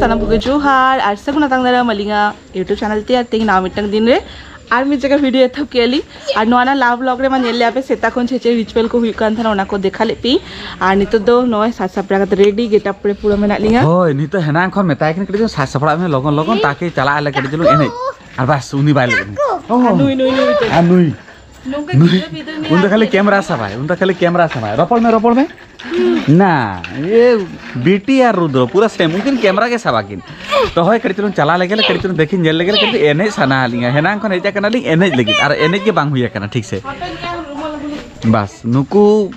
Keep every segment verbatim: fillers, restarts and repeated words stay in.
ᱥᱟᱱᱟᱢ ᱠᱚᱜᱮ ᱡᱚᱦᱟᱨ ᱟᱨ ᱥᱟᱹᱜᱩᱱ ᱟᱛᱟᱝ ᱫᱟᱨᱟᱢ ᱟᱹᱞᱤᱧᱟᱜ YouTube ᱪᱮᱱᱮᱞ ᱛᱮ᱾ ᱟᱨ ᱛᱮᱦᱮᱧ ᱱᱟᱣᱟ ᱢᱤᱫᱴᱟᱝ ᱫᱤᱱ ᱨᱮ ᱟᱨ ᱢᱤᱫ ᱡᱟᱭᱜᱟ ᱵᱷᱤᱰᱤᱭᱳ ᱮᱛᱚᱦᱚᱵ ᱠᱮᱜᱼᱟ ᱞᱤᱧ᱾ ᱟᱨ ᱱᱚᱣᱟ ᱨᱮᱱᱟᱜ ᱞᱟᱦᱟ ᱵᱞᱚᱜ ᱨᱮᱢᱟ ᱧᱮᱞ ᱞᱮᱜᱼᱟ ᱯᱮ, ᱥᱮᱛᱟ ᱠᱷᱚᱱ ᱪᱮᱫ ᱪᱮᱫ ᱨᱤᱪᱩᱣᱟᱞ ᱠᱚ ᱦᱩᱭᱩᱜ ᱠᱟᱱ ᱛᱟᱦᱮᱱᱟ, ᱚᱱᱟ ᱠᱚ ᱫᱮᱠᱷᱟ ᱞᱮᱫ ᱯᱮ᱾ ᱟᱨ ᱱᱤᱛᱚᱜ ᱫᱚ ᱱᱚᱜᱼᱚᱭ ᱥᱟᱡᱽ ᱥᱟᱯᱲᱟᱣ ᱠᱟᱛᱮ ᱨᱮᱰᱤ ᱜᱮᱴᱟᱯ ᱨᱮ ᱯᱩᱨᱟᱹ ᱢᱮᱱᱟᱜ ᱞᱤᱧᱟ᱾ ᱦᱳᱭ, ᱱᱤᱛᱚᱜ ᱦᱮᱱᱟᱝ ᱠᱷᱚᱱ ᱢᱮᱛᱟᱭ ᱠᱟᱱᱟ, "ᱠᱟᱹᱴᱤᱡ ᱪᱩᱞᱩᱝ ᱥᱟᱡᱽ ᱥᱟᱯᱲᱟᱜ ᱢᱮ, ᱞᱚᱜᱚᱱ ᱞᱚᱜᱚᱱ, ᱛᱟᱠᱤ ᱪᱟᱞᱟᱜ ᱟᱞᱮ ᱠᱟᱹᱴᱤᱡ ᱪᱩᱞᱩᱝ ᱮᱱᱮᱡ᱾" ᱟᱨ ᱵᱟᱥ, ᱩᱱᱤ ᱵᱟᱭ ᱞᱟᱹᱜᱤᱫ᱾ ᱚ᱾ ᱱᱩᱭ, ᱱᱩᱭ, ᱱᱩᱭ ᱢᱤᱫᱴᱮᱱ᱾ ᱟᱨ ᱱᱩᱭ᱾ ᱱᱚᱝᱠᱟ ᱱᱩᱭ᱾ ᱜᱤᱫᱽᱨᱟᱹ ᱯᱤᱫᱽᱨᱟᱹ ᱩᱱᱤ ᱫᱚ ᱠᱷᱟᱹᱞᱤ ᱧᱮᱞ ᱠᱮᱢᱨᱟ ᱥᱟᱵᱟᱭ, ᱩᱱᱤ ᱫᱚ ᱠᱷᱟᱹᱞᱤ ᱠᱮᱢᱨᱟ ᱥᱟᱵᱟᱭ᱾ ᱨᱚᱯᱚᱲ ᱢᱮ, ᱨᱚᱯᱚᱲ ᱢᱮ᱾ ᱱᱟ, ᱤᱭᱟᱹ ᱵᱤᱴᱤ ᱟᱨ ᱨᱩᱫᱨᱚ ᱯᱩᱨᱟᱹ ᱥᱮᱢ, ᱩᱱᱠᱤᱱ ᱠᱮᱢᱨᱟ ᱜᱮ ᱥᱟᱵᱟ ᱠᱤᱱ᱾ ᱛᱚ ᱦᱳᱭ, ᱠᱟᱹᱴᱤᱡ ᱪᱩᱞᱩᱝ ᱪᱟᱞᱟᱣ ᱞᱮᱜᱮ ᱞᱮ, ᱠᱟᱹᱴᱤᱡ ᱪᱩᱞᱩᱝ ᱫᱮᱠᱷᱤᱧ ᱧᱮᱞ ᱞᱮᱜᱮ ᱞᱮ, ᱠᱟᱹᱴᱤᱡ ᱮᱱᱮᱡ ᱥᱟᱱᱟ ᱞᱤᱧᱟ᱾ ᱦᱮᱱᱟᱝ ᱠᱷᱚᱱ ᱦᱮᱡ ᱟᱠᱟᱱᱟ ᱞᱤᱧ, ᱮᱱᱮᱡ ᱞᱟᱹᱜᱤᱫ, ᱟᱨ ᱮᱱᱮᱡ ᱜᱮ ᱵᱟᱝ ᱦᱩᱭ ᱟᱠᱟᱱᱟ ᱴᱷᱤᱠ ᱥᱮ᱾ ᱵᱟᱥ, ᱱᱩᱠᱩ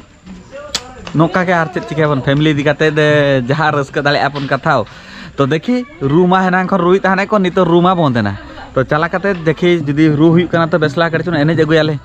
ᱱᱚᱝᱠᱟ ᱜᱮ ᱟᱨ ᱪᱮᱫ ᱪᱤᱠᱟᱹᱭᱟᱵᱚᱱ, ᱯᱷᱮᱢᱤᱞᱤ ᱤᱫᱤ ᱠᱟᱛᱮ ᱫᱮ ᱡᱟᱦᱟᱸ ᱨᱟᱹᱥᱠᱟᱹ ᱫᱟᱲᱮᱭᱟᱜᱼᱟ ᱵᱚᱱ ᱠᱟᱛᱷᱟᱣ᱾ ᱛᱚ ᱫᱮᱠᱷᱤ, ᱨᱩ ᱢᱟ ᱦᱮᱱᱟᱝ ᱠᱷᱚᱱ ᱨᱩᱭᱮᱫ ᱛᱟᱦᱮᱱᱟᱠᱚ, ᱱᱤᱛᱚᱜ ᱨᱩ ᱢᱟ ᱵᱚᱱᱫ ᱮᱱᱟ᱾ ᱛᱚ ᱪᱟᱞᱟ ᱠᱟᱛᱮ ᱫᱮᱠᱷᱤ ᱡᱩᱫᱤ ᱨᱩ ᱦᱩᱭᱩᱜ ᱠᱟᱱᱟ ᱛᱚ ᱵᱮᱥᱞᱟ ᱠᱟᱹᱴᱤᱡ ᱪᱩᱞᱩᱝ ᱮᱱᱮᱡ ᱟᱹᱜᱩᱭᱟᱞᱮ᱾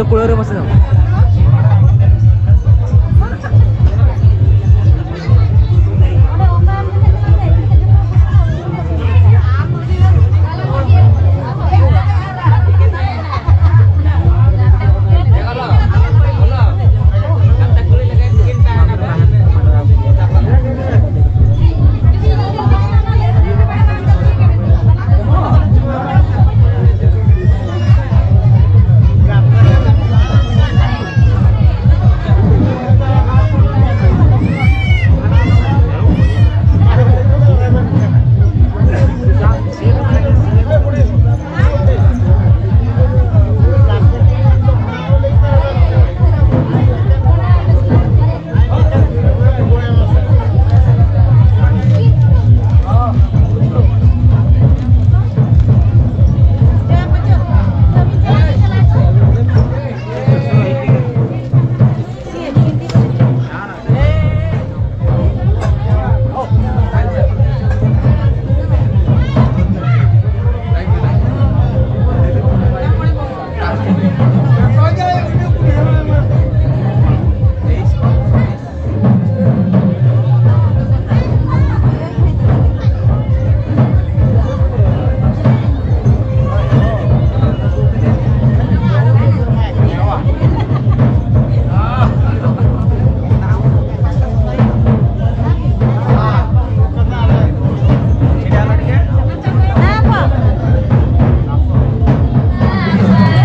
ᱠᱩᱲᱟᱹ ᱨᱮ ᱵᱚᱥᱮ᱾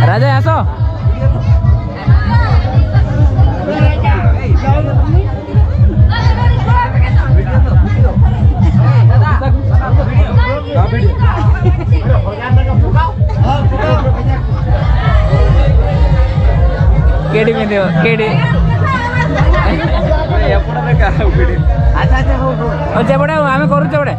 ᱨᱟᱡᱟ, ᱟᱥᱚ᱾ କେଡି ପିନ୍ଧିବ, କେଡି? ଆଚ୍ଛା, ଆଚ୍ଛା, ହଉ, ହଉ। ହଉ, ସେପଟେ, ଆମେ କରୁଛୁ ସେପଟେ।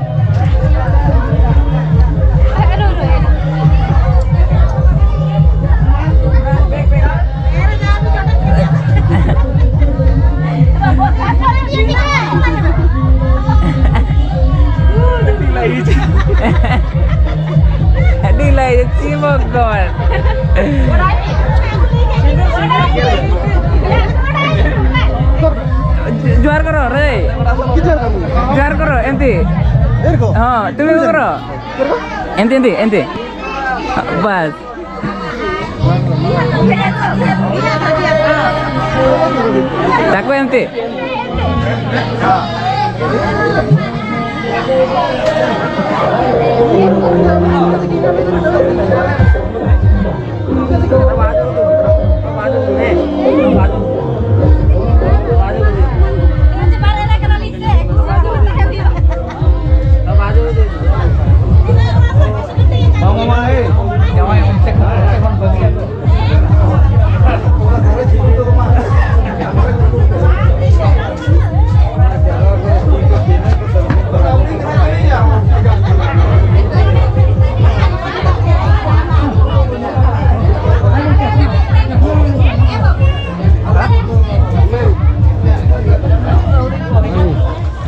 ᱟᱹᱰᱤ ᱞᱟᱹᱭ ᱪᱮᱫ ᱵᱚᱠᱚᱞ᱾ ᱡᱚᱦᱟᱨ ᱠᱚᱨᱚ, ᱮᱢᱛᱤ᱾ ᱦᱚᱸ, ᱛᱩᱢᱤ ᱠᱚᱨᱚ᱾ ᱮᱢᱛᱤ, ᱮᱢᱛᱤ, ᱮᱢᱛᱤ᱾ ᱵᱟᱥ᱾ ᱛᱟᱠᱚ ᱮᱢᱛᱤ᱾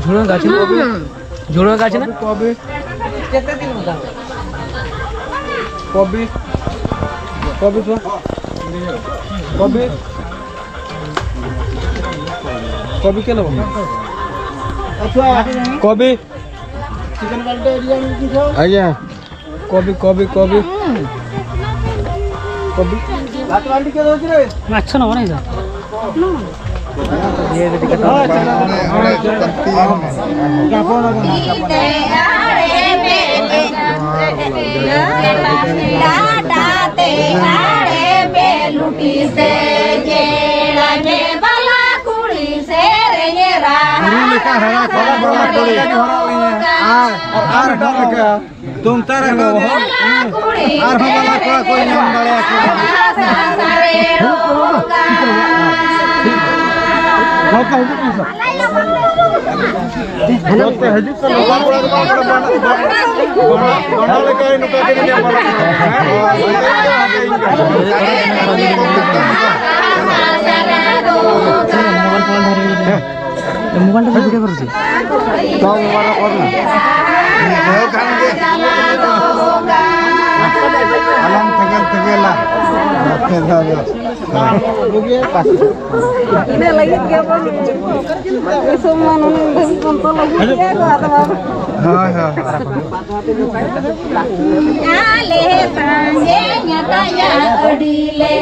ঝুড়ো গাছ না? ঝুড়ো গাছ না? কবে? কবে? কবে তো? কবে? কবে কেন? আচ্ছা। কবে? চিকেন বান্ডা এরিয়া। আচ্ছা। কবে, কবে, কবে? কবে? মাছ না, অনেক যা। ᱜᱩᱨᱩ ᱞᱮᱠᱟ ᱦᱟᱨᱟ ᱠᱚᱲᱟ ᱵᱟᱞᱟ ᱠᱩᱲᱤ᱾ ᱟᱨ, ᱟᱨ ᱦᱚᱲ ᱞᱮᱠᱟ᱾ ᱛᱩᱢᱛᱟᱨ ᱟᱠᱟᱫ ᱦᱚᱲ ᱟᱨᱦᱚᱸ ᱵᱟᱞᱟ ᱠᱚᱲᱟ ᱠᱚ ᱧᱟᱢ ᱫᱟᱲᱮᱭᱟᱠᱚᱣᱟ᱾ ᱱᱚᱛᱮ ᱦᱤᱡᱩᱜ ᱠᱟᱱ ᱵᱟᱞᱟ ᱠᱚᱲᱟ ᱠᱚ ᱵᱟᱝ ᱠᱚᱲᱟ ᱵᱟᱝ ᱵᱟᱝ ᱞᱮᱠᱟ ᱱᱚᱝᱠᱟ ᱜᱮ ᱧᱟᱢ ᱵᱟᱲᱟ ᱠᱚᱣᱟ᱾ ᱦᱮᱸ? ᱢᱳᱵᱟᱭᱤᱞ ᱴᱟ ᱵᱷᱤᱰᱤᱭᱳ ᱠᱚᱨᱮ ᱫᱤ᱾ ᱛᱚ ᱢᱳᱵᱟᱭᱤᱞ ᱨᱮ ᱠᱚᱨ ᱢᱮ᱾ ᱦᱮᱸ, ᱠᱷᱟᱱ ᱜᱮ᱾ ᱟᱞᱚᱢ ᱛᱷᱮᱜᱮᱞ ᱛᱷᱮᱜᱮᱞᱟ᱾ ᱤᱱᱟᱹ ᱞᱟᱹᱜᱤᱫ ᱜᱮ ᱵᱚᱱ ᱫᱤᱥᱚᱢ ᱢᱟ ᱱᱩᱱᱟᱹᱜ ᱫᱷᱟᱹᱵᱤᱡ ᱵᱚᱱ ᱛᱚᱞ ᱟᱹᱜᱩ ᱠᱮᱫᱟ ᱠᱚ, ᱟᱫᱚ ᱵᱟᱵᱟ᱾ ᱦᱳᱭ, ᱦᱳᱭ, ᱦᱳᱭ᱾ ᱟᱞᱮ ᱥᱟᱸᱜᱮ ᱧᱟᱛᱟᱭᱟ ᱟᱹᱰᱤ ᱞᱮ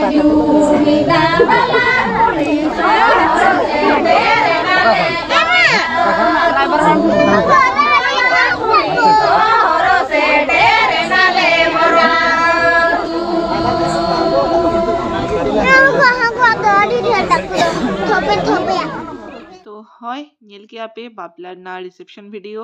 ᱡᱩᱢᱤᱫᱟ ᱵᱟᱞᱟ ᱠᱩᱲᱤ ᱥᱚᱦᱚᱨ ᱥᱮᱴᱮᱨ ᱮᱱᱟᱞᱮ᱾ ᱥᱚᱦᱚᱨ ᱥᱮᱴᱮᱨ ᱮᱱᱟᱞᱮ ᱵᱚᱨᱟ᱾ ᱦᱟᱹᱱᱠᱩᱣᱟᱜ ᱫᱚ ᱟᱹᱰᱤ ᱰᱷᱮᱨ ᱛᱟᱠᱚ ᱫᱚ, ᱛᱷᱚᱯᱮ ᱛᱷᱚᱯᱮᱭᱟ᱾ ᱛᱚ ᱦᱳᱭ, ᱧᱮᱞ ᱠᱮᱜᱼᱟ ᱯᱮ ᱵᱟᱯᱞᱟ ᱨᱮᱱᱟᱜ reception video,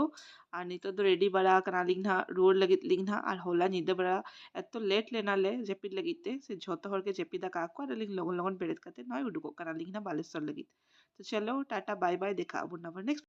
ᱟᱨ ᱱᱤᱛᱚᱜ ᱫᱚ ready ᱵᱟᱲᱟ ᱟᱠᱟᱱᱟᱞᱤᱧ ᱱᱟᱦᱟᱜ, ᱨᱩᱣᱟᱹᱲ ᱞᱟᱹᱜᱤᱫ ᱞᱤᱧ ᱱᱟᱦᱟᱜ᱾ ᱟᱨ ᱦᱚᱞᱟ ᱧᱤᱫᱟᱹ ᱵᱮᱲᱟ ᱮᱛᱚ late ᱞᱮᱱᱟᱞᱮ ᱡᱟᱹᱯᱤᱫ ᱞᱟᱹᱜᱤᱫ ᱛᱮ, ᱥᱮ ᱡᱷᱚᱛᱚ ᱦᱚᱲ ᱜᱮ ᱡᱟᱹᱯᱤᱫ ᱟᱠᱟᱫ ᱠᱚ, ᱟᱨ ᱟᱹᱞᱤᱧ ᱞᱚᱜᱚᱱ ᱞᱚᱜᱚᱱ ᱵᱮᱨᱮᱫ ᱠᱟᱛᱮ ᱱᱚᱜᱼᱚᱭ ᱩᱰᱩᱠᱚᱜ ᱠᱟᱱᱟᱞᱤᱧ ᱱᱟᱦᱟᱜ ᱵᱟᱞᱮᱥᱚᱨ ᱞᱟᱹᱜᱤᱫ᱾ ᱛᱚ ᱪᱚᱞᱚ, ᱴᱟᱴᱟ, bye bye, ᱫᱮᱠᱷᱟ ᱟᱵᱚᱱ ᱟᱵᱟᱨ next